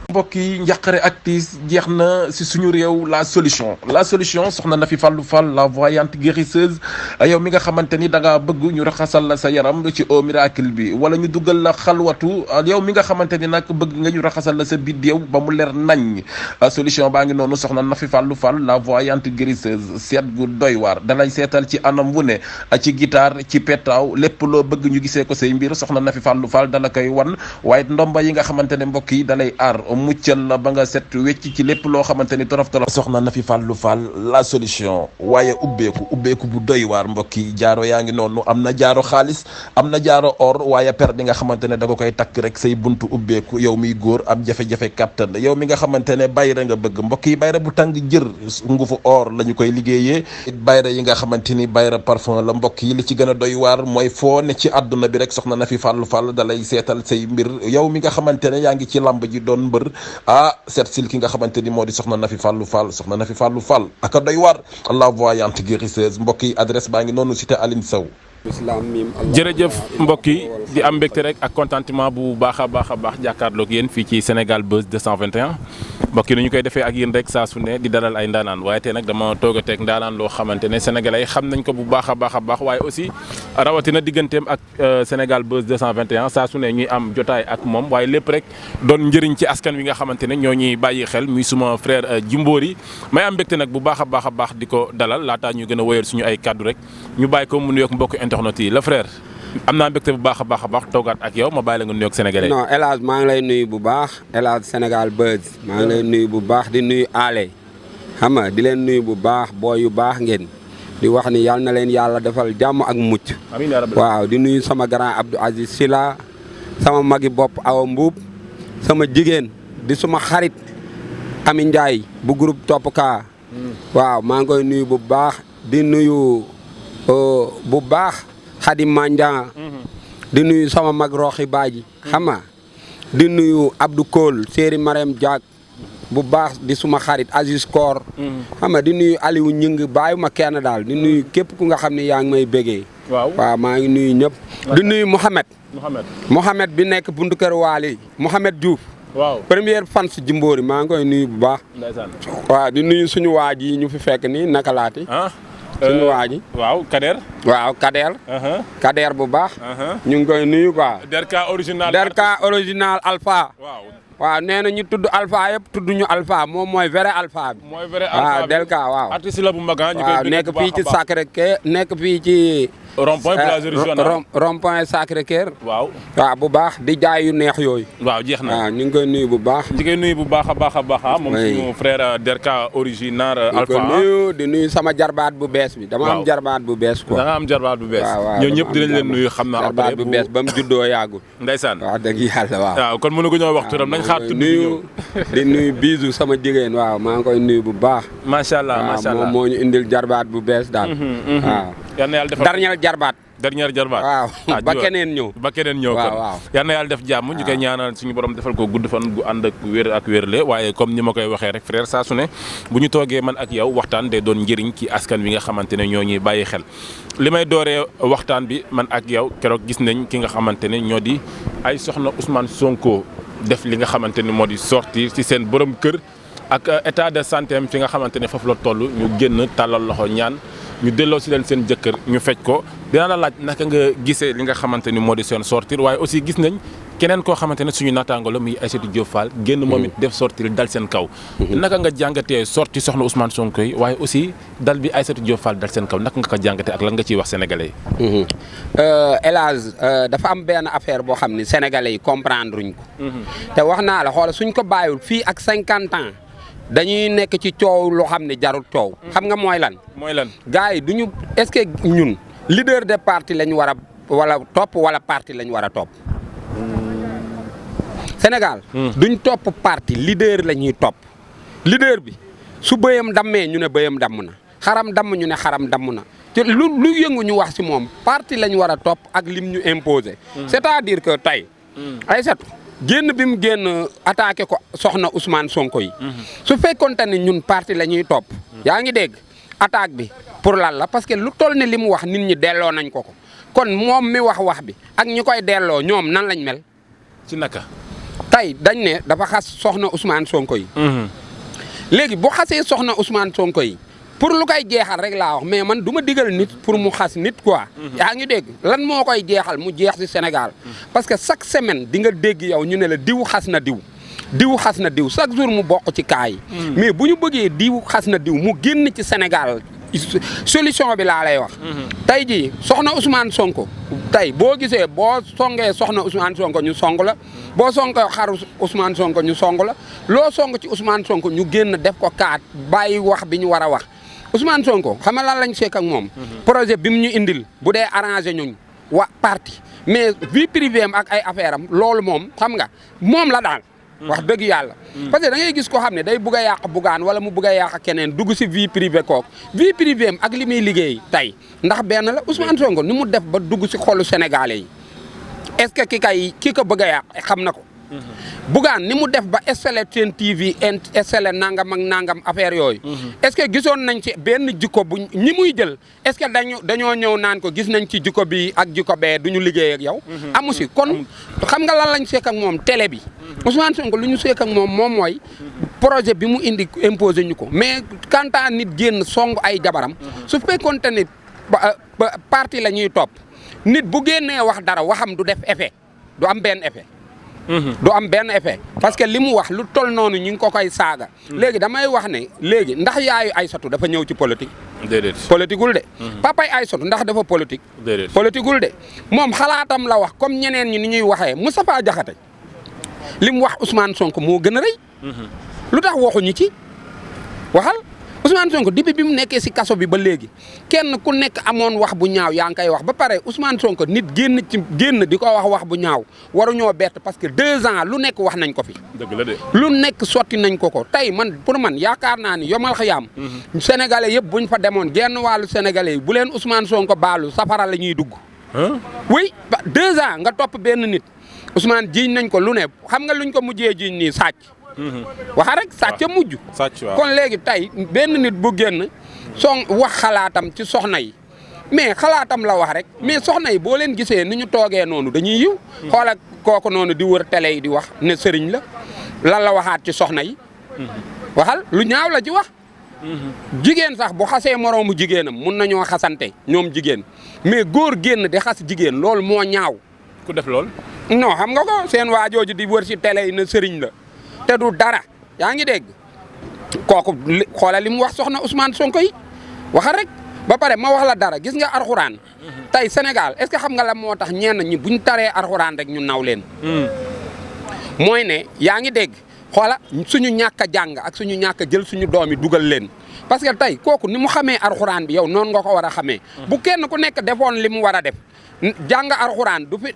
mbokk yi njàqare ak tiis jeex na si suñu réew la solution soxna Nafi Fallou Fall la voyante guérisseuse yow mi nga xamante ni da ngaa bëgg ñu raxasal la sa yaram ci eau miracle bi wala ñu dugal la xalwatu yow mi nga xamante ni nag bëgg nga ñu raxasal la sa biddéew ba mu leer nañ solution baa ngi noonu soxna Nafi Fallou Fall la voyante guérisseuse seet gu doy waar dalay seetal ci anam wu ne ci guitare ci petaaw lépp loo bëgg ñu gisee ko say mbir soxna Nafi Fallou Fall dala koy wan waaye ndomba yi nga xamante ne mbokk yi dalay aar muccal la ba nga set wecc ci lépp loo xamante ni torof soxna Nafi Fallou Fall la solution waaye ubbeeku bu doy waar mbokk yi jaaro yaa ngi noonu am na jaaro xaalis am na jaaro or waaye per di nga xamante ne da nga koy takk rek say buntu ubbeeku yow miy góor am jafe-jafe kàttan yow mi nga xamante ne bayra nga bëgg mbokk yi bayra bu tàng jër ngufu or la ñu koy liggéeyee bayra yi nga xamante ni bayra parfum la mbokk yi li ci gën a doy waar mooy foo ne ci àdduna bi rek soxna Nafi Fallou Fall da lay seetal say mbir yow mi nga xamante ne yaa ngi ci lamb ji doon mbër seet sil ki nga xamante ni moo di soxna Nafi Fallou Fall soxna Nafi Fallou Fall aka doy war la voyante guérisseuse mbokk yi adresse baa ngi noonu cité Aline Sow. jërëjëf mbokk yi di am mbégte rek ak contentement bu baax a baax jàkkaarloog yéen fii ci Sénégal Buzz 221 mbokk yi ni ñu koy defee ak yéen rek saa su ne di dalal ay ndaanaan waaye tey nag dama toog a teg ndaanaan loo xamante ne sénégalais xam nañ ko bu baax a baax waaye aussi rawatina digganteem ak Sénégal Buzz 221 saa su ne ñuy am jotaay ak moom waaye lépp rek doon njëriñ ci askan wi nga xamante ne ñoo ñuy bàyyi xel muy suma frère Jimbori may am mbégte nag bu baax a baax di ko dalal laataa ñu gën a wéyal suñu ay kaddu rek ñu bàyyi ko mu nuyoog mbokk internet yi le frère am naa mbégte bu baax a baax toogaat ak yow ma bàyyi la nga nuyoog sénégalais. non El Hadj maa ngi lay nuyu bu baax El Hadj Sénégal Buzz maa ngi lay nuyu bu baax di nuyu Ale xam nga di leen nuyu bu baax booy yu baax ngeen di wax ni yal na leen yàlla defal jàmm ak mucc. amiin yaa rabbi. waaw di nuyu sama grand Abdou Aziz Sila sama magi bopp Awa Mbuub sama jigéen di suma xarit Ami Ndiaye bu groupe Topp Ka. waaw maa ngi koy nuyu bu baax di nuyu bu baax. Xadim Mandiang di nuyu sama mag Roxi Baaji xam nga di nuyu Abdou Kool Séeri Marème Diak bu baax di suma xarit Aziz Koor xam nga di nuyu Aliou Ñing bàyyi ma kenn daal di nuyu képp ku nga xam ne yaa ngi may bégee waaw maa ngi nuyu ñëpp di nuyu Mouhamed bi nekk buntu kër Waali Mouhamed Diouf waaw première fan si Jimbori maa ngi koy nuyu bu baax waaw di nuyu suñu waaj yi ñu fi fekk nii naka laati suñu waa ji waaw Kader. waaw Kader bu baax. ñu ngi koy nuyu quoi. Derka original Alpha. waaw nee na ñu tudd Alpha yëpp tudd ñu Alpha moom mooy vrai Alpha bi. mooy vrai Alpha bi Derka waaw. artiste la bu mag ñu koy nekk fii ci Sacré-Cœur nekk fii ci. rond-point Sacré-Cœur. waaw bu baax di jaay yu neex yooyu. waaw jeex na waaw ñu ngi koy nuyu bu baax. ñu ngi koy nuyu bu baax a baax moom suñu frère Derka original Alpha. di nuyu sama jarbaat bu bees bi. dama am jarbaat bu bees quoi. da nga am jarbaat bu bees. ñoo ñëpp dinañ leen nuyu xam naa. jarbaat bu bees ba mu juddoo yàggul. ndeysaan wax dëgg yàlla waaw. waaw kon mënu ko ñoo wax turam nañ xaar tudd ñëw. di nuyu bisu sama jigéen waaw maa ngi koy nuyu bu baax. macha allah moom moo ñu indil jarbaat bu bees daal. waaw. yal na yàlla defal dernier jarbaat waaw ba keneen ñëw kon yal na yàlla def jàmm ñu koy ñaanal suñu borom defal ko gudd fan gu ànd ak wér ak wérle waaye comme ni ma koy waxee rek frère saa su ne bu ñu toogee man ak yow waxtaan day doon njëriñ ci askan wi nga xamante ne ñoo ñuy bàyyi xel li may dooree waxtaan bi man ak yow keroog gis nañ ki nga xamante ne ñoo di ay soxna Ousmane Sonko def li nga xamante ne moo di sortir ci seen borom kër ak état de santé am fi nga xamante ne foofu la toll ñu génn tàllal loxo ñaan ñu delloo si leen seen jëkkër ñu fej ko dina la laaj naka nga gisee li nga xamante ni moo di seen sortir waaye aussi gis nañ keneen koo xamante ne suñu nattaango la muy Aïssatou Diop Fall génn moom it def sortir dal seen kaw naka nga jàngatee sorti soxna Ousmane Sonko yi waaye aussi dal bi Aïssatou Diop Fall dal seen kaw naka nga ko jàngatee ak lan nga ciy wax sénégalais yi El Hadj dafa am benn affaire boo xam ne sénégalais yi comprendre uñ ko te wax naa la xoola suñ ko bàyyul fii ak 50 ans dañuy nekk ci coow loo xam ne jarul coow. xam nga mooy lan. gars yi duñu est-ce que ñun leader de parti lañ war a wala topp wala parti lañ war a topp. Sénégal. duñ topp parti leader la ñuy topp. leader bi su bëyam dammee ñu ne bëyam damm na xaram damm ñu ne xaram damm na te lu yëngu ñu wax ci moom parti lañ war a topp ak lim ñu imposer. c'est-à-dire que tey. Aïssatou génn bi mu génn attaqué ko soxna Ousmane Sonko yi. su fekkonte ne ñun parti la ñuy topp. yaa ngi dégg attaque bi pour lan la parce que lu toll ne li mu wax nit ñi delloo nañ ko kon moom mi wax bi ak ñi koy delloo ñoom nan lañ mel. ci naka. te tey dañ ne dafa xas soxna Ousmane Sonko yi. léegi bu xasee soxna Ousmane Sonko yi pour lu koy jeexal rek laa wax mais man du ma digal nit pour mu xas nit quoi. yaa ngi dégg lan moo koy jeexal mu jeex ci Sénégal. parce que chaque semaine di nga dégg yow ñu ne la diw xas na diw. diw xas na diw chaque jour mu bokk ci kaa yi. mais bu ñu bëggee diw xas na diw mu génn ci Sénégal solution bi laa lay wax. tey jii soxna Ousmane Sonko tey boo gisee boo songee soxna Ousmane Sonko ñu song la boo songee xaru Ousmane Sonko ñu song la loo song ci Ousmane Sonko ñu génn def ko kaat bàyyi wax bi ñu war a wax Ousmane Sonko xam nga lan lañ seek ak moom. projet bi mu ñu indil bu dee arrangé ñuñ wa parti mais vie privée am ak ay affaire am loolu moom xam nga moom la daal. wax dëgg yàlla. parce que da ngay gis koo xam ne day bugg a yàq bugaan wala mu bugg a yàq keneen dugg si vie privée kook vie privée am ak li muy liggéey tey ndax benn la Ousmane Sonko ni mu def ba dugg si xolu sénégalais yi est-ce que ki ko bëgg a yàq xam na ko. bugaan ni mu def ba installé seen TV installé nangam ak nangam affaire yooyu. est-ce que gisoon nañ ci benn jikko bu ñi muy jël est-ce que dañoo ñëw naan ko gis nañ ci jikko bi ak jikko bee du ñu liggéey ak yow. amu si kon xam nga lan lañ seek ak moom télé bi. Ousmane Sonko lu ñu seek ak moom mooy projet bi mu indi imposé ñu ko mais quant à nit génn song ay jabaram. su fekkoon te ne parti la ñuy topp nit bu génnee wax dara waxam du def effet du am benn effet. du am benn effet parce que li mu wax lu tol noonu ñu ngi ko koy saaga. léegi damay wax ne léegi ndax yaayu Aïssatou dafa ñëw ci politique. déedéet politiqueul de. papay Aïssatou ndax dafa politique. déedéet politiqueul de moom xalaatam la wax comme ñeneen ñi ni ñuy waxee Moustapha Diakhaté li mu wax Ousmane Sonko moo gën a rëy. lu tax waxuñu ci waxal Ousmane Sonko depuis bi mu nekkee si kaso bi ba léegi kenn ku nekk amoon wax bu ñaaw yaa ngi koy wax ba pare Ousmane Sonko nit génn di ko wax bu ñaaw waruñoo bett parce que 2 ans lu nekk wax nañ ko fi. dëgg la de. lu nekk sotti nañ ko tey pour man yaakaar naa ni yomal xiyaam. sénégalais yëpp buñ fa demoon genn wàllu sénégalais yi bu leen Ousmane Sonko baalu safara la ñuy dugg. oui 2 ans nga topp benn nit Ousmane jiiñ nañ ko lu ne xam nga luñ ko mujjee jiiñ nii sàcc. waxa rek sàcc mujj. sàcc waaw kon léegi tey benn nit bu génn wax xalaatam ci soxna yi mais xalaatam la wax rek mais soxna yi boo leen gisee ni ñu toogee noonu dañuy yiw. xoola kooku noonu di wër télé yi di wax ne sëriñ la lan la waxaat ci soxna yi. waxal lu ñaaw la ci wax. jigéen sax bu xasee moroomu jigéenam mun nañoo xasante ñoom jigéen mais góor génn di xas jigéen loolu moo ñaaw. ku def lool. non xam nga ko seen waajooju di wër ci télé yi ne sëriñ la. te du dara yaa ngi dégg kooku xoolal li mu wax soxna Ousmane Sonko yi waxal rek ba pare ma wax la dara gis nga arxuraan tey Sénégal est-ce que xam nga la moo tax ñenn ñi buñ taree arxuraan rek ñu naw leen. mooy ne yaa ngi dégg xoola suñu ñàkk a jàng ak suñu ñàkk a jël suñu doom yi dugal leen parce que tey kooku ni mu xamee arxuraan bi yow noonu nga ko war a xamee. bu kenn ku nekk defoon li mu war a def. jàng arxuraan du fi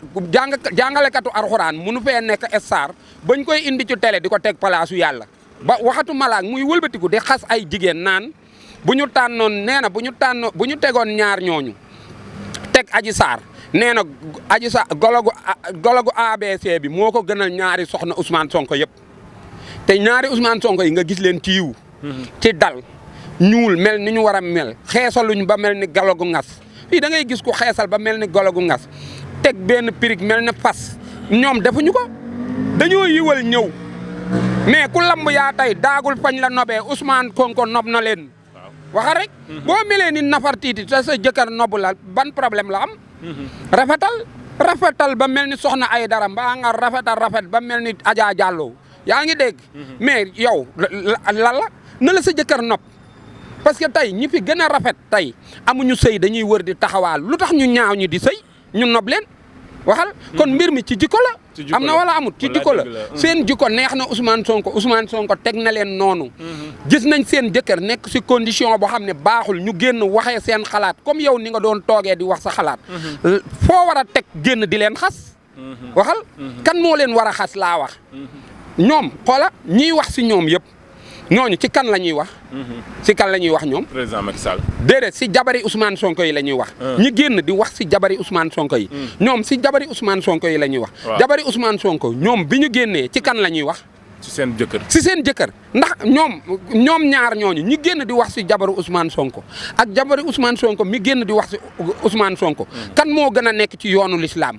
jàngalekatu arxuraan munu fee nekk star bañ koy indi ci télé di ko teg palaasu yàlla ba waxatu malaak muy wëlbatiku di xas ay jigéen naan bu ñu tànnoon nee na bu ñu tegoon ñaar ñooñu teg Adji Sarr nee na Adji Sarr gologu ABC bi moo ko gënal ñaari soxna Ousmane Sonko yëpp te ñaari Ousmane Sonko yi nga gis leen ci yiw ci dal ñuul mel ni ñu war a mel xeesaluñ ba mel ni galogu ngas fii da ngay gis ku xeesal ba mel ni golo gu ngas teg benn pirig mel ni fas ñoom defuñu ko dañoo yiwal ñëw mais ku lamb yaa tey daagul fañ la nobee Ousmane Sonko nob na leen. waxa rek boo melee ni nafar tiiti te sa jëkkër nobu la ban problème la am. rafetal ba mel ni soxna ay dara mbaa nga rafet ba mel ni Adja Diallo yaa ngi dégg. mais yow la na la sa jëkkër nopp. parce que tey ñi fi gën a rafet tey amuñu sëy dañuy wër di taxawaal lu tax ñu ñaaw ñi di sëy ñu nob leen waxal kon mbir mi ci jikko la am na wala amut ci jikko la seen jikko neex na Ousmane Sonko teg na leen noonu gis nañ seen jëkkër nekk si condition boo xam ne baaxul ñu génn waxee seen xalaat comme yow ni nga doon toogee di wax sa xalaat foo war a teg génn di leen xas waxal kan moo leen war a xas laa wax ñoom xoola ñiy wax si ñoom yëpp ñooñu ci kan la ñuy wax. ci kan la ñuy wax ñoom. président Macky Sall. déedéet si jabari Ousmane Sonko yi la ñuy wax. ñi génn di wax si jabari Ousmane Sonko yi. ñoom si jabari Ousmane Sonko yi la ñuy wax. jabari Ousmane Sonko ñoom bi ñu génnee ci kan la ñuy wax. ci seen jëkkër. si seen jëkkër ndax ñoom ñaar ñooñu ñi génn di wax si jabaru Ousmane Sonko ak jabari Ousmane Sonko mi génn di wax si Ousmane Sonko. kan moo gën a nekk ci yoonu l'islam.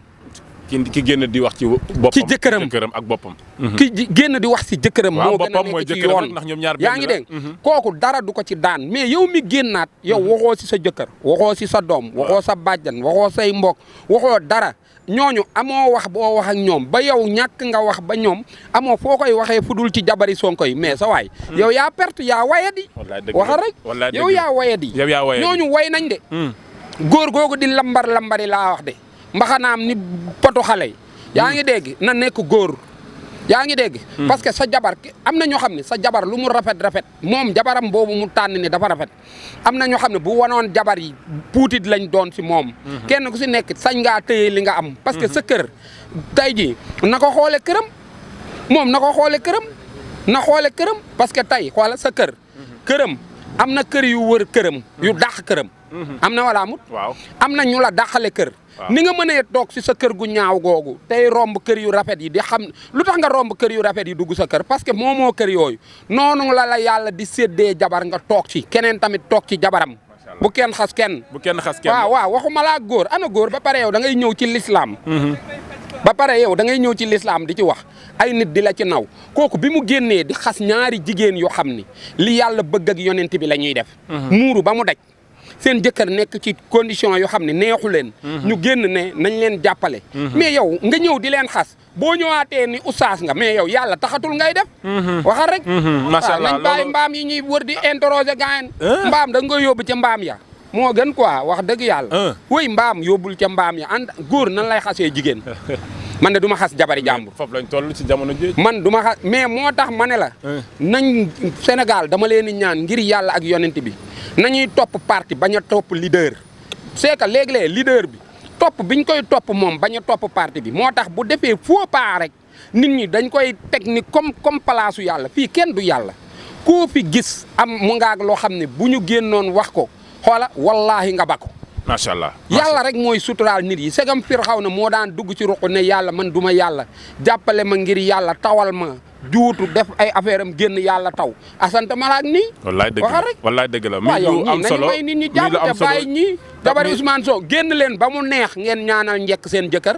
ki génn di wax ci boppam ci jëkkëram ak boppam. ki génn di wax si jëkkëram moo gën a boppam mooy nekk ci jëkkëram yoon ndax ñoom ñaar yaa ngi dégg kooku dara du ko ci daan mais yow mi génnaat yow waxoo si sa jëkkër waxoo si sa doom waxoo sa bàjjan waxoo say mbokk waxoo dara ñooñu amoo wax boo wax ak ñoom ba yow ñàkk nga wax ba ñoom amoo foo koy waxee fudul ci jabari Sonko yi mais sa waay yow yaa perte yaa wayadi waxal rek yow yaa wayadi ñooñu way nañ de góor googu di lambari laa wax de mbaxanaam ni poto xale yi yaa ngi dégg na nekk góor yaa ngi dégg parce que sa jabar am na ñoo xam ne sa jabar lu mu rafet moom jabaram boobu mu tànn ni dafa rafet am na ñoo xam ne bu wanoon jabar yi puutit lañ doon si moom kenn ku si nekk sañ ngaa téye li nga am parce que sa kër tey ji na ko xoole këram moom na ko xoole këram na xoole këram parce que tey xoola sa këram am na kër yu wër këram yu dàq këram am na wala amut waaw am na ñu la dàqale kër ni nga mënee toog si sa kër gu ñaaw googu tey romb kër yu rafet yi di xam lu tax nga romb kër yu rafet yi dugg sa kër parce que moomoo kër yooyu noonu la yàlla di séddee jabar nga toog ci keneen tamit toog ci jabaram bu kenn xas kenn waaw waxuma laa góor ana góor ba pare yow da ngay ñëw ci l'islam ba pare yow da ngay ñëw ci l'islam di ci wax ay nit di la ci naw kooku bi mu génnee di xas ñaari jigéen yoo xam ni li yàlla bëgg ak yonent bi la ñuy def muuru ba mu daj seen jëkkër nekk ci condition yoo xam ne neexu leen ñu génn ne nañ leen jàppale mais yow nga ñëw di leen xas boo ñëwaatee ni oustaz nga mais yow yàlla taxatul ngay def waxal rek macha allah nañ bàyyi mbaam yi ñuy wër di interroger gaayen mbaam da nga koy yóbbu ca mbaam ya moo gën quoi wax dëgg yàlla wéy mbaam yóbbul ca mbaam ya ànd góor nan lay xasee jigéen man de du ma xas jabari jàmbur foofu lañ toll ci jamono ji man du ma xas mais moo tax ma ne la nañ Sénégal dama leen di ñaan ngir yàlla ak yonent bi nañuy topp parti bañ a topp leader c'est que léeg-léeg leader bi topp biñ koy topp moom bañ a topp parti bi moo tax bu defee faux pas rek nit ñi dañ koy teg ni comme palaasu yàlla fii kenn du yàlla koo fi gis am mu ngaag loo xam ne bu ñu génnoon wax ko xoola wallaahi nga bako macha allah yàlla rek mooy suturaal nit yi segam Firawna moo daan dugg ci ruq ne yàlla man du ma yàlla jàppale ma ngir yàlla tawal ma juutu def ay affaire am génn yàlla taw asante malaak nii wallaay dëgg la waaw yow ñii nañu may nit ñi jàmm te bàyyi ñii dabari Ousmane Sonko génn leen ba mu neex ngeen ñaanal njekk seen jëkkër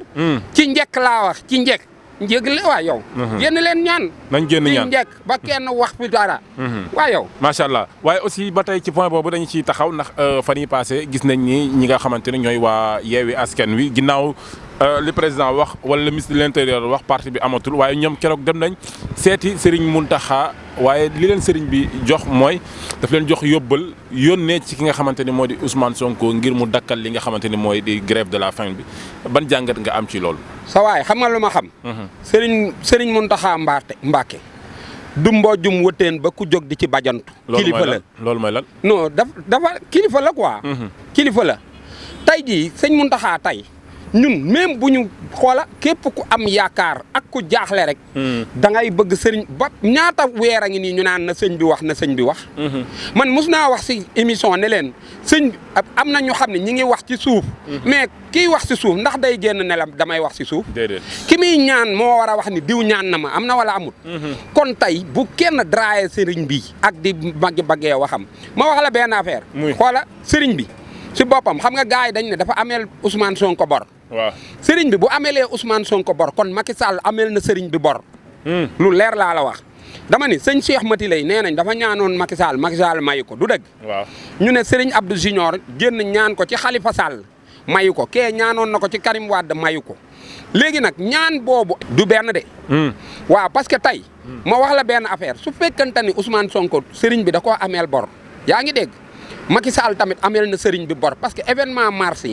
ci njekk laa wax ci njekk njëgle waa yow génn leen ñaan nañ génn ñaan ci njekk ba kenn wax fi dara waa yow macha allah waaye aussi ba tey ci point boobu dañu ciy taxaw ndax fan yi passé gis nañ ni ñi nga xamante ne ñooy waa Yewwi Askan Wi ginnaaw li président wax wala le ministre de l'intérieur wax parti bi amatul waaye ñoom keroog dem nañ seeti Serigne Mountakha waaye li leen Serigne bi jox mooy daf leen jox yóbbal yónnee ci ki nga xamante ni moo di Ousmane Sonko ngir mu dakkal li nga xamante ni mooy di grève de la faim bi ban jàngat nga am ci loolu. sa waay xam nga lu ma xam. Serigne Mountakha Mbacké du mboojum wëteen ba ku jóg di ci bajantu. kilifa la loolu mooy lan. non dafa kilifa la quoi. kilifa la tey jii sëñ Mountakha tey. ñun même bu ñu xoola képp ku am yaakaar ak ku jaaxle rek da ngay bëgg sëriñ ba ñaata weer a ngi nii ñu naan na sëñ bi wax man mus naa wax si émission ne leen sëñ am na ñu xam ne ñi ngi wax ci suuf mais kiy wax si suuf ndax day génn ne la damay wax si suuf ki muy ñaan moo war a wax ni diw ñaan na ma am na wala amut kon tey bu kenn draaye sëriñ bi ak di baggee waxam ma wax la benn affaire xoola sëriñ bi si boppam xam nga gars yi dañ ne dafa ameel Ousmane Sonko bor waaw sëriñ bi bu amelee Ousmane Sonko bor kon Macky Sall ameel na sëriñ bi bor. lu leer laa la wax. dama ni sëñ Cheikh Mati lay nee nañ dafa ñaanoon Macky Sall mayu ko du dëgg. waaw ñu ne sëriñ Abdou Junior génn ñaan ko ci Khalifa Sall mayu ko kee ñaanoon na ko ci Karim Wade mayu ko léegi nag ñaan boobu. du benn de. waaw parce que tey. ma wax la benn affaire su fekkante ni Ousmane Sonko sëriñ bi da koo ameel bor yaa ngi dégg Macky Sall tamit ameel na sëriñ bi bor parce que événement mars.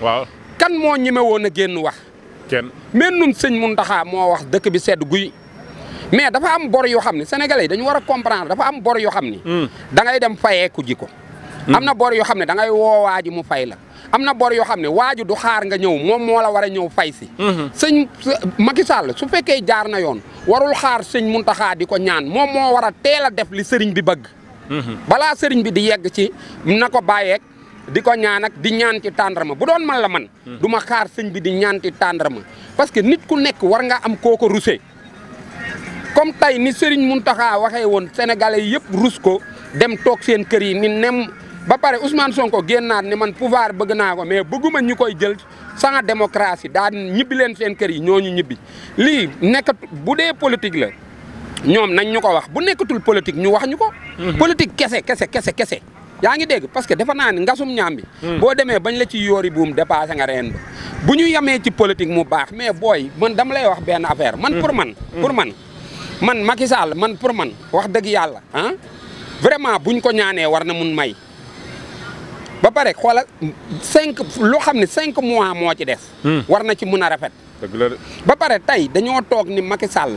waaw. kan moo ñeme woon a génn wax. kenn mais nun sëñ Mountakha moo wax dëkk bi sedd guy. mais dafa am bor yoo xam ne sénégalais yi dañu war a comprendre dafa am bor yoo xam ni. da ngay dem fayeeku ji ko. am na bor yoo xam ne da ngay woo waa ji mu fay la. am na bor yoo xam ne waa ji du xaar nga ñëw moom moo la war a ñëw fay si. sëñ Macky Sall su fekkee jaar na yoon warul xaar sëñ Mountakha di ko ñaan moom moo war a teel a def li sëriñ bi bëgg. balaa sëriñ bi di yegg ci na ko bàyyeeg. di ko ñaan ak di ñaan ci tàndarma bu doon man la man du ma xaar sëñ bi di ñaan ci tàndarma parce que nit ku nekk war nga am kooko rusé comme tey ni Serigne Mountakha waxee woon sénégalais yëpp rus ko dem toog seen kër yi ni nem ba pare Ousmane Sonko génnaat ni man pouvoir bëgg naa ko mais bëgguma ñu koy jël sans démocratie daan ñibbi leen seen kër yi ñooñu ñibbi lii nekkat bu dee politique la ñoom nañ ñu ko wax bu nekkatul politique ñu wax ñu ko. politique kese. yaa ngi dégg parce que defe naa ne ngasum ñaam bi. boo demee bañ la ci yoori buum dépassé nga reen ba bu ñu yemee ci politique mu baax mais booy man dama lay wax benn affaire man pour man Macky Sall man pour man wax dëgg yàlla ah vraiment buñ ko ñaanee war na mun may. ba pare xoola loo xam ne 5 mois moo ci des. war na ci mun a rafet. dëgg la de. ba pare tey dañoo toog ni Macky Sall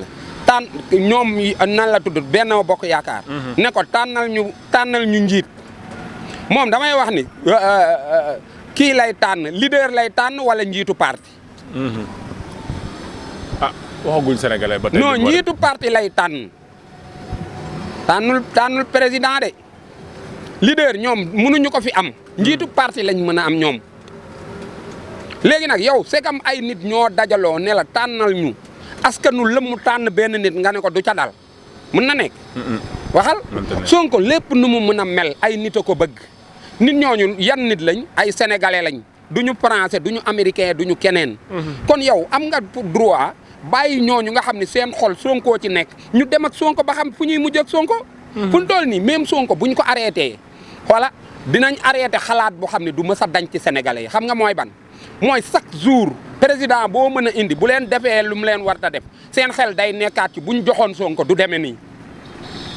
ñoom nan la tudd Benno Bokk Yaakaar. ne ko tànnal ñu njiit. moom damay wax ni kii lay tànn leader lay tànn wala njiitu parti. ah waxagul sénégalais ba tey. non njiitu parti lay tànn tànnul président de. leader ñoom mënuñu ko fi am njiitu parti lañ mën a am ñoom léegi nag yow c'est comme ay nit ñoo dajaloo ne la tànnal ñu askanu lëmm tànn benn nit nga ne ko du ca dal mën na nekk. waxal Sonko lépp nu mu mën a mel ay nit a ko bëgg nit ñooñu yan nit lañ ay sénégalais lañ duñu français duñu américain duñu keneen. kon yow am nga droit bàyyi ñooñu nga xam ne seen xol Sonko ci nekk ñu dem ak Sonko ba xam fu ñuy mujj ak Sonko. fu ñu toll nii même Sonko buñ ko arrêté. voilà dinañ arrêté xalaat boo xam ne du mës a dañ ci sénégalais yi xam nga mooy ban mooy chaque jour président boo mën a indi bu leen defee lu mu leen war a def seen xel day nekkaat ci buñ joxoon Sonko du demee nii.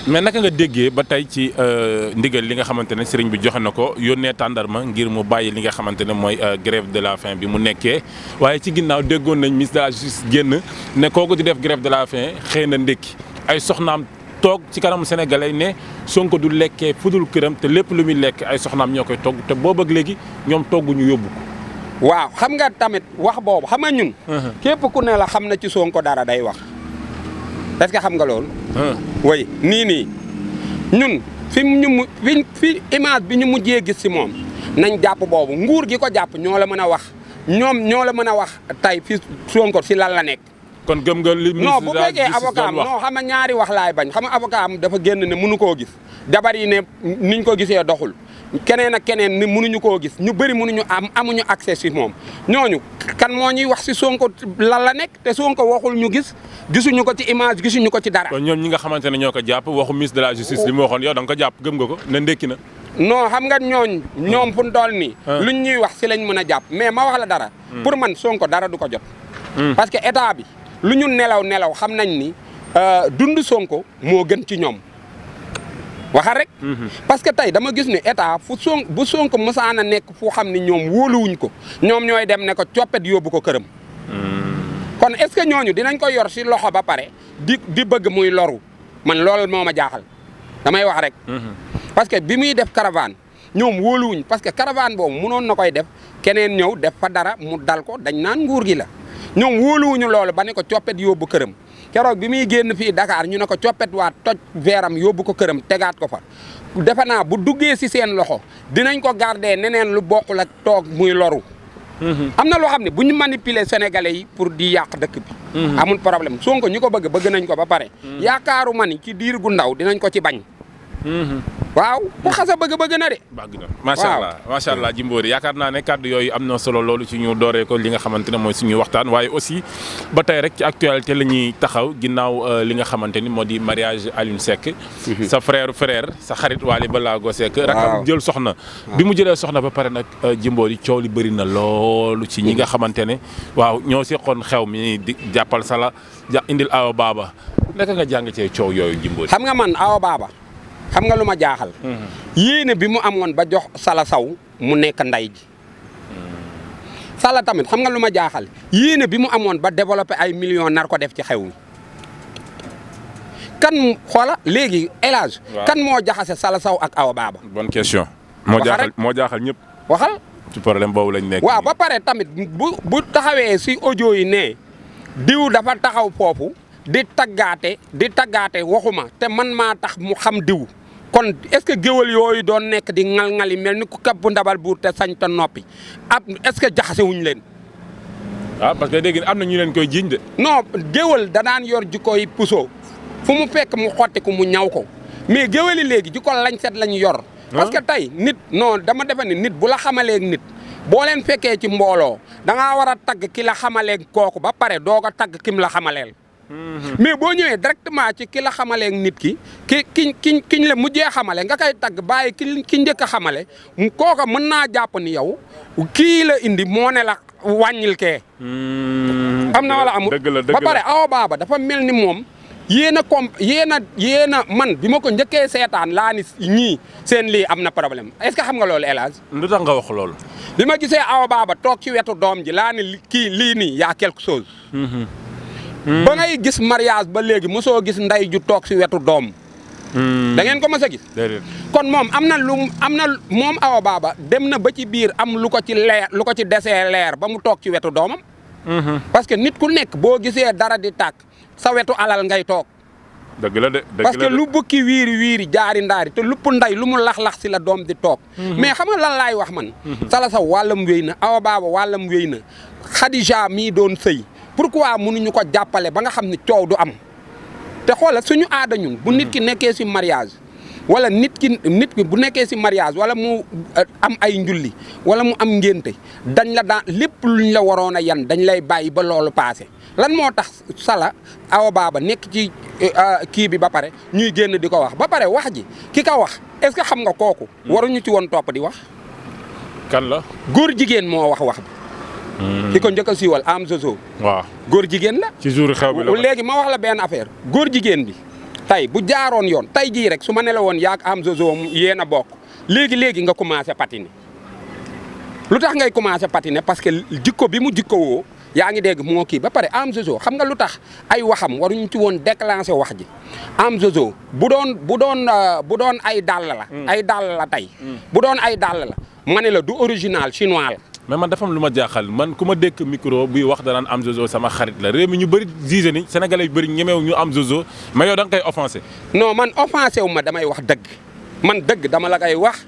mais naka nga déggee ba tey ci ndigal li nga xamante ne sëriñ bi joxe na ko yónnee tàndarma ngir mu bàyyi li nga xamante ne mooy grève de la faim bi mu nekkee waaye ci ginnaaw déggoon nañ ministre de la justice génn ne kooku di def grève de la faim xëy na ndékki ay soxnaam. toog ci kanamu sénégalais ne Sonko du lekkee fudul këram te lépp lu muy lekk ay soxnaam ñoo koy togg te boobu ak léegi ñoom togguñu yóbbu ko. waaw xam nga tamit wax boobu xam nga ñun. képp ku ne la xam na ci Sonko dara day wax. est-ce que xam nga loolu. oui nii ñun fi image bi ñu mujjee gis si moom nañ jàpp boobu nguur gi ko jàpp ñoo la mën a wax ñoo la mën a wax tey fi Sonko si lan la nekk. kon gëm nga li non bu fekkee avocat am non xam nga ñaari wax laay bañ xam nga avocat am dafa génn ne mënu koo gis jabar yi ne niñ ko gisee doxul keneen ak keneen ne mënuñu koo gis ñu bëri mënuñu amuñu accès si moom ñooñu kan moo ñuy wax si Sonko lan la nekk te Sonko waxul ñu gisuñu ko ci image gisuñu ko ci dara. kon ñoom ñi nga xamante ne ñoo ko jàpp waxu ministre de la justice li mu waxoon yow da nga ko jàpp gëm nga ko ne ndekki na. non xam nga ñoom fu mu toll nii. luñ ñuy wax si lañ mën a jàpp mais ma wax la dara. pour man Sonko dara du ko jot. parce que état bi. lu ñu nelaw xam nañ ni dund Sonko moo gën ci ñoom waxal rek. parce que tey dama gis ne état bu Sonko mësaan a nekk fu xam ne ñoom wóoluwuñ ko ñoom ñooy dem ne ko coppet yóbbu ko këram. kon est-ce que ñooñu dinañ ko yor si loxo ba pare di bëgg muy loru man loolu moo ma jaaxal damay wax rek. parce que bi muy def caravane ñoom wóoluwuñ parce que caravane boobu mënoon na koy def keneen ñëw def fa dara mu dal ko dañ naan nguur gi la. ñoom wóoluwuñu loolu ba ne ko coppet yóbbu këram keroog bi muy génn fii Dakar ñu ne ko coppet waat toj veeram yóbbu ko këram tegaat ko fa defe naa bu duggee si seen loxo dinañ ko garder neneen lu bokkul ak toog muy loru. am na loo xam ne bu ñu manipuler sénégalais yi pour di yàq dëkk bi. amul problème Sonko ñu ko bëgg nañ ko ba pare. yaakaaru ma ni ci diir gu ndaw dinañ ko ci bañ. waaw bu xasa bëgg na de. bëgg na macha allah Jimbori yaakaar naa ne kàddu yooyu am na solo loolu ci ñu dooree ko li nga xamante ne mooy suñu waxtaan waaye aussi ba tey rek ci actualité la ñuy taxaw ginnaaw li nga xamante ni moo di mariage Alioune Seck. sa frère sa xarit Waly Ballago Seck. rakam jël soxna. bi mu jëlee soxna ba pare nag Jimbori coow li bëri na loolu ci ñi nga xamante ne waaw ñoo seqoon xew mi di jàppal sala indil Awa Baba naka nga jàng cee coow yooyu Jimbori. xam nga man Awa Baba. xam nga lu ma jaaxal. yéene bi mu amoon ba jox Sala Saw mu nekk nday ji. Sala tamit xam nga lu ma jaaxal yéene bi mu amoon ba développé ay millions nar ko def ci xew mi. kan xoola léegi El Hadj kan moo jaxase Sala Saw ak Awa Baba. bonne question. moo jaaxal ñëpp. waxal. ci problème boobu lañ nekk. waaw ba pare tamit bu taxawee si audio yi ne diw dafa taxaw foofu di taggaate waxuma te man maa tax mu xam diw. kon est-ce que géwal yooyu doon nekk di ŋal-ŋali mel ni ku kab bu ndabal buur te sañ ta noppi est-ce que jaxase wuñ leen. ah parce que dégg am na ñu leen koy jiiñ de. non géwal da daan yor jikkoy puso fu mu fekk mu xotti ko mu ñaw ko mais géwal yi léegi jikko lañ set lañ yor. parce que tey nit non dama defe ni nit bu la xamalee nit boo leen fekkee ci mbooloo da ngaa war a tagg ki la xamaleeg kooku ba pare doog a tagg kim la xamaleel. mais boo ñëwee directement ci ki la xamaleeg nit kiñ la mujjee xamale nga koy tagg bàyyi ki njëkk a xamale kooka mën naa jàpp ni yow kii la indi moo ne la wàññil kee. am na wala amul ba pare Awa Baba dafa mel ni moom yéen a man bi ma ko njëkkee seetaan laa ni ñii seen lii am na problème est-ce que xam nga loolu El Hadj. lu tax nga wax loolu. bi ma gisee Awa Baba toog ci wetu doom ji laa ni kii lii nii y a quelque chose. ba ngay gis mariage ba léegi mosoo gis ndey ju toog si wetu doom. da ngeen ko mos a gis. kon moom am na moom Awa Baba dem na ba ci biir am lu ko ci desee leer ba mu toog ci wetu doomam. parce que nit ku nekk boo gisee dara di tàkk sa wetu alal ngay toog. dëgg la de parce que lu bukki wiiri jaari ndaari te lupp nday lu mu lax-lax si la doom di toog. mais xam nga lan laay wax man. Sala Sow wàllam wéy na Awa Baba wàllam wéy na Khadija mii doon sëy pourquoi mënuñu ko jàppale ba nga xam ne coow du am te xoolal suñu aada ñun bu nit ki nekkee si mariage wala nit ki bu nekkee si mariage wala mu am ay njulli wala mu am ngénte dañ la daan lépp luñ la waroon a yan dañ lay bàyyi ba loolu passé lan moo tax Sala Awa Baba nekk ci kii bi ba pare ñuy génn di ko wax ba pare wax ji ki ko wax est-ce que xam nga kooku waruñu ci woon topp di wax kan la góor jigéen moo wax bi ki ko njëkk a siiwal am zozo waaw góor jigéen la ci jour xew bi la léegi ma wax la benn affaire góor jigéen bi tey bu jaaroon yoon tey jii rek su ma ne la woon yaak am zozo yéen a bokk léegi nga commencé patiner lu tax ngay commencé patiner parce que jikko bi mu jikko woo yaa ngi dégg moo kii ba pare am zozo xam nga lu tax ay waxam waruñu ci woon déclencher wax ji am zozo bu doon ay dàll la ay dàll la tey bu doon ay dàll la ma ne la du original chinois la mais man dafa am lu ma jaaxal man ku ma dékk micro buy wax danaan am zozo sama xarit la réew mi ñu bëri gisé ni sénégalais yu bëri ñemeew ñu am zozo mais yow da nga koy offensé. non man offensé wu ma damay wax dëgg man dëgg dama la koy wax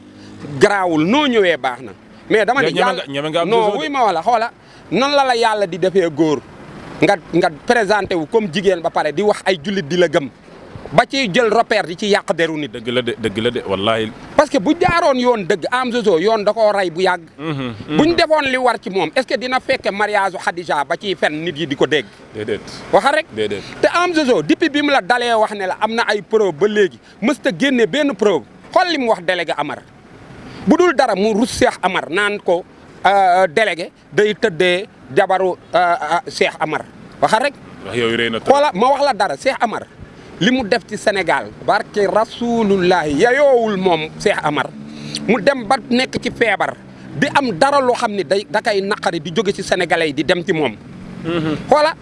garaawul noo ñëwee baax na. mais dama ni yàlla ñeme nga am non zozo wuy ma wala xoola nan la yàlla di defee góor nga présenté wu comme jigéen ba pare di wax ay jullit di la gëm ba ci jël repère di ci yàq deru nit. dëgg la de wallaahi. parce que bu jaaroon yoon dëgg am zozo yoon da koo rey bu yàgg. buñ defoon li war ci moom est-ce que dina fekke mariage Khadija ba ciy fen nit yi di ko dégg. déedéet waxa rek. déedéet te am zozo depuis bi mu la dalee wax ne la am na ay preuve ba léegi mësta génne benn preuve xool li mu wax délégué Amar bu dul dara mu rus Cheikh Amar naan ko délégué day tëddee jabaru Cheikh Amar waxa rek. wax yooyu rëy na xoola ma wax la dara Cheikh Amar. li mu def ci Sénégal barke rasulullahi yayoowul moom Cheikh Amar mu dem ba nekk ci feebar di am dara loo xam ne da kay naqari di jóge ci sénégalais yi di dem ci moom. xoola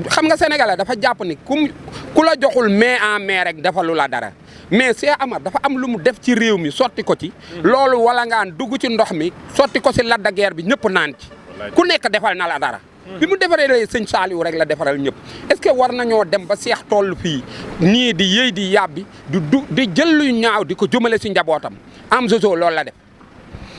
xam nga sénégalais dafa jàpp ni ku la joxul main en main rek defalu la dara mais Cheikh Amar dafa am lu mu def ci réew mi sotti ko ci. loolu wala ngaan dugg ci ndox mi sotti ko ci Lac de Guiers bi ñëpp naan ci. ku nekk defal na la dara. bi mu defaree sëñ Saliou rek la defaral ñëpp est-ce que war nañoo dem ba seex toll fii nii di yëy di yàbbi di jël lu ñaaw di ko jëmale si njabootam am zozo loolu la def.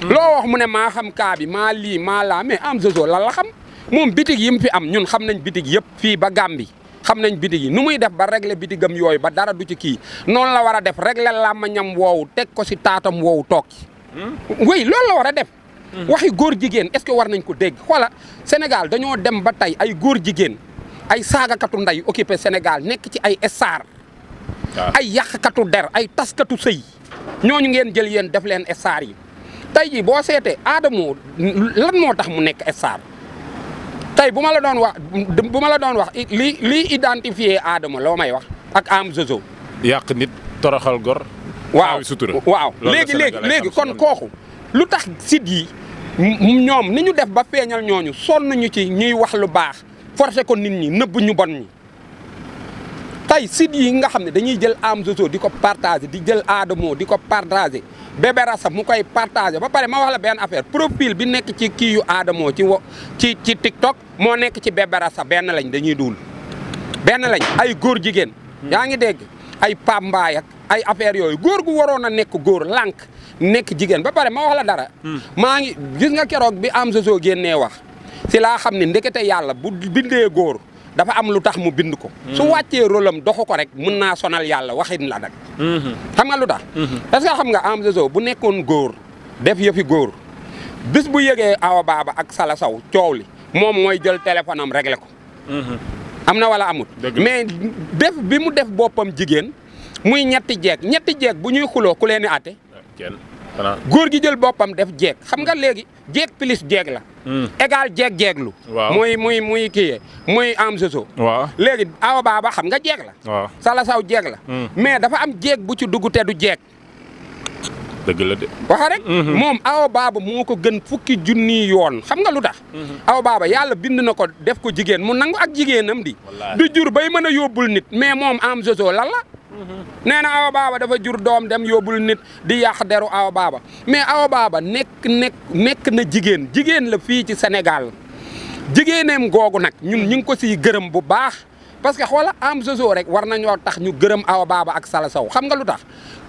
loo wax mu ne maa xam kaa bi maa lii maa laa mais am zozo lan la xam moom bitig yi mu fi am ñun xam nañ bitig yëpp fii ba Gàmbi xam nañ bitig yi nu muy def ba régler bitigam yooyu ba dara du ci kii noonu la war a def régler làmmañam woowu teg ko si taatam woowu toog ci. oui loolu la war a def. waxi góor jigéen est-ce que war nañ ko dégg xoola Sénégal dañoo dem ba tey ay góor jigéen ay saagakatu nday occupé Sénégal nekk ci ay star ay yàqkatu der ay taskatu sëy ñooñu ngeen jël yéen def leen star yi tey jii boo seetee Adamo lan moo tax mu nekk star tey bu ma la doon wax lii identifié Adamo loo may wax ak am zozo yàq nit toroxal gor waaw léegi kon kooku lu tax site yi ñoom ni ñu def ba feeñal ñooñu sonn ñu ci ñuy wax lu baax forcé ko nit ñi nëbb ñu bon ñi tey site yi nga xam ne dañuy jël am zozo di ko partagé di jël Adamo di ko partagé Bébé Rassa mu koy partagé ba pare ma wax la benn affaire profil bi nekk ci kii yu Adamo ci TikTok moo nekk ci Bébé Rassa benn lañ dañuy duul benn lañ ay góor jigéen yaa ngi dégg ay Pape Mbaye ak ay affaire yooyu góor gu waroon a nekk góor lànk nekk jigéen ba pare ma wax la dara. maa ngi gis nga keroog bi am zozo génnee wax si laa xam ne ndekete yàlla bu bindee góor dafa am lu tax mu bind ko. su wàccee rôle am doxu ko rek mun naa sonal yàlla waxin la nag. xam nga lu tax. parce que xam nga am zozo bu nekkoon góor def yëfi góor bis bu yëgee Awa Baba ak Sala Sow coow li moom mooy jël téléphone am réglé ko. am na wala amut. mais def bi mu def boppam jigéen muy ñetti jeeg bu ñuy xuloo ku leen di àtte. góor gi jël boppam def jeeg xam nga léegi jeeg plus jeeg la. égal jeeglu. waaw muy kii muy am soso. waaw léegi Awa Baba xam nga jeeg la. waaw Sala Sow jeeg la. mais dafa am jeeg bu ci dugg te du jeeg. dëgg la de. waxa rek. moom Awa Baba moo ko gën fukki junni yoon xam nga lu tax. Awa Baba yàlla bind na ko def ko jigéen mu nangu ak jigéenam di. du jur bay mën a yóbbul nit mais moom am soso lan la. nee na Awa Baba dafa jur doom dem yóbbul nit di yàq deru Awa Baba mais Awa Baba nekk na jigéen la fii ci Sénégal jigéeneem googu nag ñun ñu ngi ko siy gërëm bu baax parce que xoola am soso rek war nañoo tax ñu gërëm Awa Baba ak Sala Sow xam nga lu tax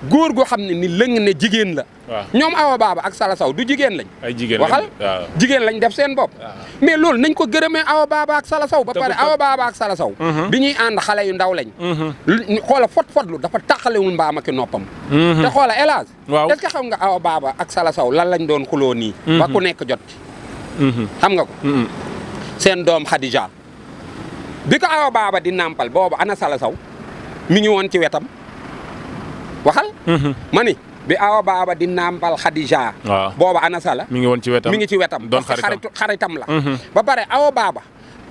góor goo xam ne ni lëng ne jigéen la. ñoom Awa Baba ak Sala Sow du jigéen lañ. ay jigéen waxal jigéen lañ def seen bopp. mais loolu nañ ko gërëmee Awa Baba ak Sala Sow ba pare Awa Baba ak Sala Sow. bi ñuy ànd xale yu ndaw lañ. xoola fotlu dafa tàqalewul mbaam ak noppam. te xoola hélas. waaw est-ce que xam nga Awa Baba ak Sala Sow lan lañ doon xuloo nii. ba ku nekk jot ci. xam nga ko. seen doom Khadija. bi ko Awa Baba di nàmpal boobu ana Sala Sow mi ngi woon ci wetam. waxal. ma ni bi Awa Baba di nàmpal Khadija. waaw booba ana Sala. mi ngi woon ci wetam mi ngi ci wetam. doon parce que xaritam la. ba pare Awa Baba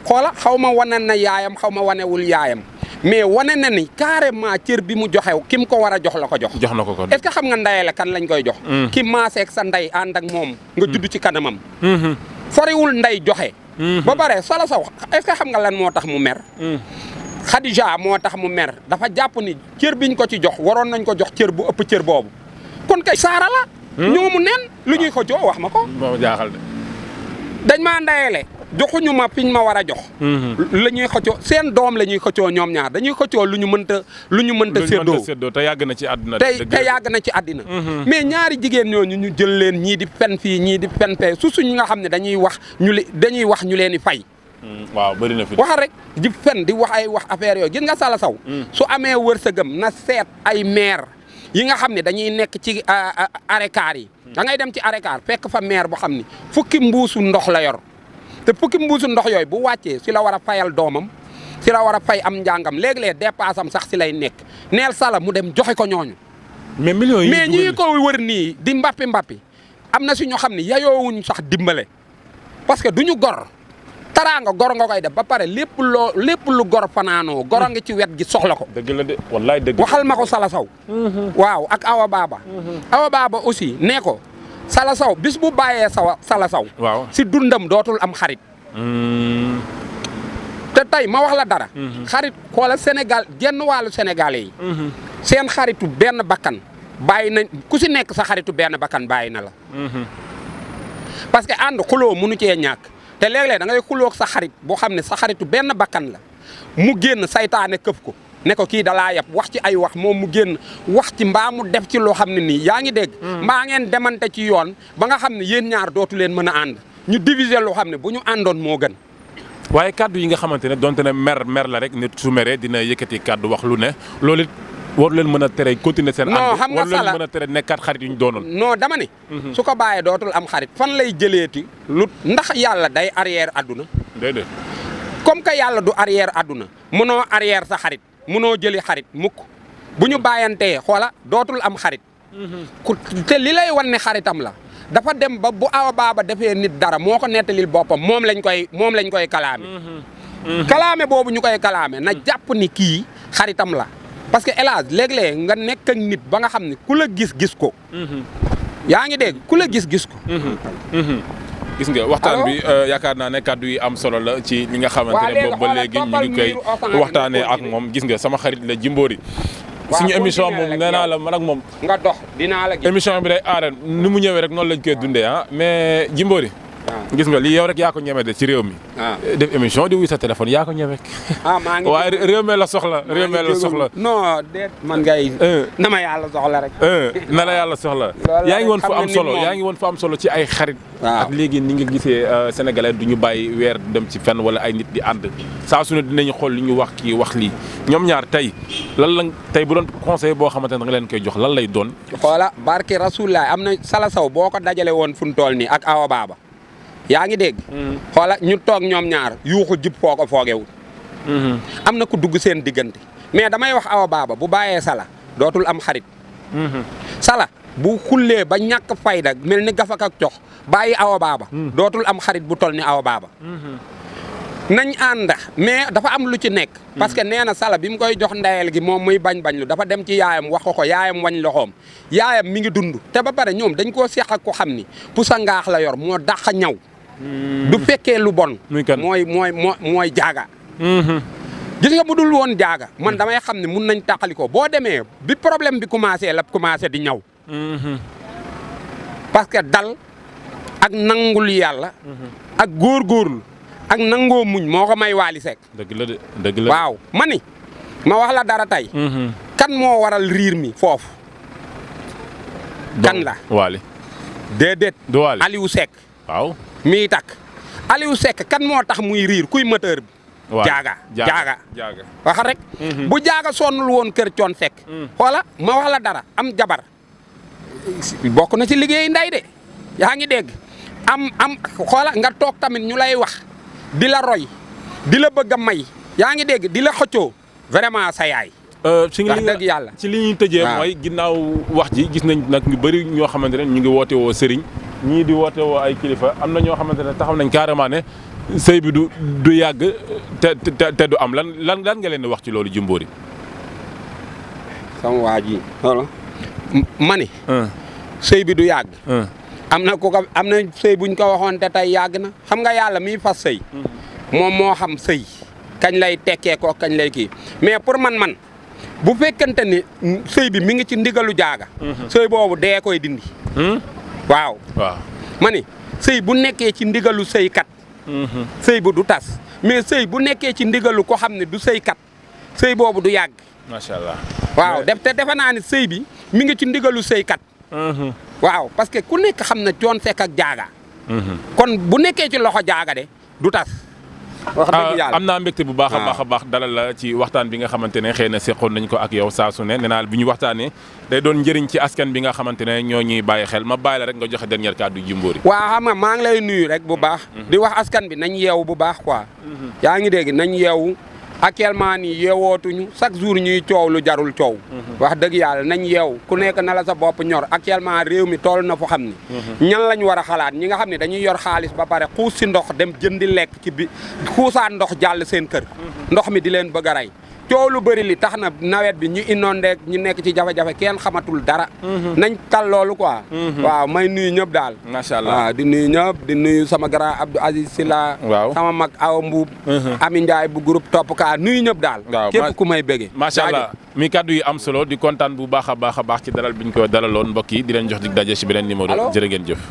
xoola xaw ma wane na yaayam xaw ma wanewul yaayam mais wane na ni carrément cër bi mu joxew ki mu ko war a jox la ko jox. jox na ko kon est-ce que xam nga ndayele kan lañ koy jox. ki maaseeg sa nday ànd ak moom. nga judd ci kanamam. foriwul nday joxe. ba pare Sala Sow est-ce que xam nga lan moo tax mu mer. Khadija moo tax mu mer dafa jàpp ni cër biñ ko ci jox waroon nañ ko jox cër bu ëpp cër boobu kon kay saara la. ñoomu neen lu ñuy xëccoo wax ma ko. moo jaaxal de. dañ maa ndayele joxuñu ma fiñ ma war a jox. la ñuy xëccoo seen doom la ñuy xëccoo ñoom ñaar dañuy xëccoo lu ñu mënta séddoo te yàgg na ci àddina. te yàgg na ci àddina. mais ñaari jigéen ñooñu ñu jël leen ñii di fen fii ñii di fen fee su suñu nga xam ne dañuy wax ñu leen di fay. waaw bëri na fi. waxal rek di fen di wax ay wax affaire yooyu gis nga Sala Sow. su amee wërsëgam na seet ay maire yi nga xam ne dañuy nekk ci arekaar yi. da ngay dem ci arekaar fekk fa maire boo xam ni fukki mbuusu ndox la yor te fukki mbuusu ndox yooyu bu wàccee si la war a fayal doomam si la war a fay am njàngam léeg-léeg dépasse am sax si lay nekk neel Sala mu dem joxe ko ñooñu. mais millions yi mais ñi ko wër nii di mbappi am na si ñoo xam ne yayoowuñ sax dimbale parce que duñu gor. taraanga gor nga koy def ba pare lépp lu gor fanaanoo goro ngi ci wet gi soxla ko. dëgg la de wallaay dëgg. waxal ma ko Sala Sow. waaw ak Awa Baba. Awa Baba aussi nee ko Sala Sow bis bu bàyyee Sala Sow. waaw si dundam dootul am xarit. te tey ma wax la dara. xarit xoola Sénégal genn wàllu sénégalais yi. seen xaritu benn bakkan bàyyi nañ ku si nekk sa xaritu benn bakkan bàyyi na la. parce que ànd xuloo mënu cee ñàkk. te léeg-léeg da ngay xuloog sa xarit boo xam ne sa xaritu benn bakkan la mu génn saytaane këf ko ne ko kii dalaa yab wax ci ay wax moom mu génn wax ci mbaa mu def ci loo xam ne nii yaa ngi dégg. mbaa ngeen demante ci yoon ba nga xam ne yéen ñaar dootu leen mën a ànd ñu diviser loo xam ne bu ñu àndoon moo gën. waaye kaddu yi nga xamante ne donte ne mer la rek nit su meree dina yëkkati kaddu wax lu ne loolu it waru leen mën a tere continuer seen. non xam nga waru leen mën a tere nekkaat xarit yu ñu doonoon. non dama ne. su ko bàyyee dootul am xarit fan lay jëleeti lu ndax yàlla day arrière adduna. déedéet. comme que yàlla du arrière adduna mënoo arrière sa xarit mënoo jëli xarit mukk bu ñu bàyyantee xoola dootul am xarit. te li lay wan ne xaritam la dafa dem ba bu Awa Baba defee nit dara moo ko nettalil boppam moom lañ koy kalaame. kalaame boobu ñu koy kalaame na jàpp ni kii xaritam la. parce que hélas léeg-léeg nga nekk ak nit ba nga xam ne ku la gis ko. yaa ngi dégg ku la gis ko. gis nga waxtaan bi yaakaar naa ne kàddu yi am solo la ci li nga xamante ne boobu ba léegi ñu ngi koy waxtaanee ak moom gis nga sama xarit la Jimbori. suñu émission moom nee naa la man ak moom. nga dox dinaa la gis émission bi day aareen ni mu ñëwee rek noonu lañ koy dundee ah mais Jimbori gis nga lii yow rek yaa ko ñeme de ci réew mi. def émission di wuy sa téléphone yaa ko ñeme. maa ngi waaye réew mi la soxla réew mi la soxla. non déet man ngay. na ma yàlla soxla rek. na la yàlla soxla. yaa ngi woon fu am solo yaa ngi woon fu am solo ci ay xarit. ak léegi ni nga gisee sénégalais du ñu bàyyi weer dem ci fenn wala ay nit di ànd saa su ne dinañu xool li ñu wax kii wax lii ñoom ñaar tey lan la tey bu doon conseil boo xamante ne da nga leen koy jox lan lay doon. xoola barke Rasulullah am na Sala Sow boo ko dajale woon fu mu toll nii ak Awa Baba yaa ngi dégg. xoola ñu toog ñoom ñaar yuuxu jib foo ko foogewul. am na ku dugg seen diggante mais damay wax Awa Baba bu bàyyee Sala dootul am xarit. Sala bu xullee ba ñàkk fayda mel ni gafak ak cox bàyyi Awa Baba dootul am xarit bu toll ni Awa Baba. nañ ànd mais dafa am lu ci nekk. parce que nee na Sala bi mu koy jox ndayel gi moom muy bañ lu dafa dem ci yaayam wax ko yaayam wañ loxoom yaayam mi ngi dund te ba pare ñoom dañ koo seq ak ko xam ni pusa ngaax la yor moo dàq ñaw. du fekkee lu bon. mooy jaaga. gis nga bu dul woon jaaga man damay xam ne mun nañ tàqali ko boo demee bi problème bi commencé la commencé di ñaw. parce que dal ak nangul yàlla. ak góorgóorlu. ak nangoo muñ moo ko may Wally Seck. dëgg la de dëgg la. waaw ma ni ma wax la dara tey. kan moo waral riir mi foofu. kan la Wally. déedéet. du Wally Aliou Seck. waaw. miy takk Aliou Seck kan moo tax muy riir kuy moteur bi. jaaga waxa rek. bu jaaga sonnul woon kër coon Seck. xoola ma wax la dara am jabar bokk na ci liggéey nday de yaa ngi dégg am xoola nga toog tamit ñu lay wax. di la roy di la bëgg a may yaa ngi dégg di la xëccoo vraiment sa yaay. ci dëgg yàlla ci li ñuy tëjee mooy ginnaaw wax ji gis nañ nag ñu bëri ñoo xamante ne ñu ngi woote woo sëriñ ñii di woote woo ay kilifa am na ñoo xamante ne taxaw nañ carrément ne sëy bi du yàgg te du am lan nga leen di wax ci loolu Jimbori. sama waa ji voilà ma ni sëy bi du yàgg. am na sëy buñ ko waxoon te tey yàgg na xam nga yàlla miy fas sëy moom moo xam sëy kañ lay tekkee ko kañ lay kii mais pour man bu fekkente ni sëy bi mi ngi ci ndigalu jaaga sëy boobu dee koy dindi waaw ma ni sëy bu nekkee ci ndigalu sëykat sëy bu du tas mais sëy bu nekkee ci ndigalu ko xam ne du sëykat sëy boobu du yàgg macha allah waaw te defe naa ni sëy bi mi ngi ci ndigalu sëykat waaw parce que ku nekk xam na Thione Seck ak jaaga kon bu nekkee ci loxo jaaga de du tas wax dëgg yàlla am naa mbégte bu baax a baax dalal la ci waxtaan bi nga xamante ne xëy na seqoon nañ ko ak yow saa su ne nee naa bi ñu waxtaanee day doon njëriñ ci askan bi nga xamante ne ñoo ñuy bàyyi xel ma bàyyi la rek nga joxe dernier kàddu Jimbori. waaw xam nga maa ngi lay nuyu rek bu baax di wax askan bi nañ yeewu bu baax quoi yaa ngi dégg nañ yeewu actuellement nii yeewootuñu chaque jour ñuy coow lu jarul coow wax dëgg yàlla nañ yeew ku nekk na la sa bopp ñor actuellement réew mi toll na fu xam ni ñan lañ war a xalaat ñi nga xam ne dañuy yor xaalis ba pare xuus si ndox dem jëndi lekk ci bi xuusaat ndox jàll seen kër ndox mi di leen bëgg a rey coow lu bëri li tax na nawet bi ñu inondé ñu nekk ci jafe-jafe kenn xamatul dara nañ tal loolu quoi waaw may nuyu ñëpp daal macha allah waaw di nuyu ñëpp di nuyu sama grand Abdou Aziz Sila waaw sama mag Awa Mbuub Ami Ndiaye bu groupe Topp Ka nuyu ñëpp daal képp ku may bëgge macha allah mi kaddu yi am solo di kontaan bu baax a baax ci dalal bi ñu ko dalaloon mbokk yi di leen jox dig daje ci beneen numéro jërë ngeen jëf